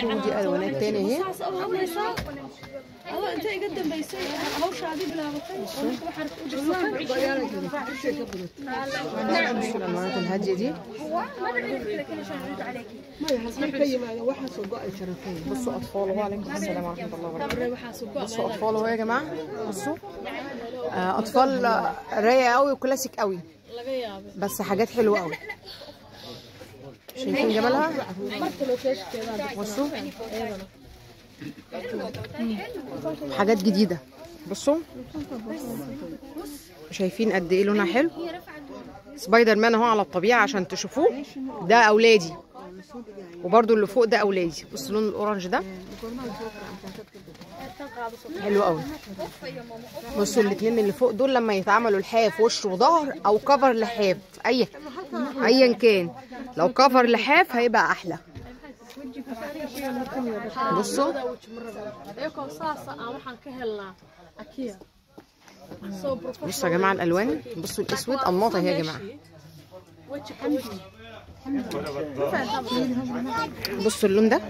بصوا دي الوانات تاني اهي. بصوا الالوانات الهادية دي. بصوا اطفال، وعليكم السلام ورحمة الله وبركاته. بصوا اطفال اهو يا جماعة، بصوا اطفال رايقة قوي وكلاسيك قوي، بس حاجات حلوة قوي. شايفين جمالها؟ بصوا حاجات جديدة. بصوا شايفين قد ايه لونها حلو. سبايدر مان اهو على الطبيعة عشان تشوفوه. ده اولادي، وبرده اللي فوق ده اولادي. بصوا لون ال orange ده حلو قوي. بصوا الاثنين اللي فوق دول لما يتعملوا لحاف وش وظهر او cover لحاف، ايا كان، لو cover لحاف هيبقى احلى. بصوا بصوا يا جماعة الالوان. بصوا الاسود انماط اهي يا جماعة. بصوا اللون ده.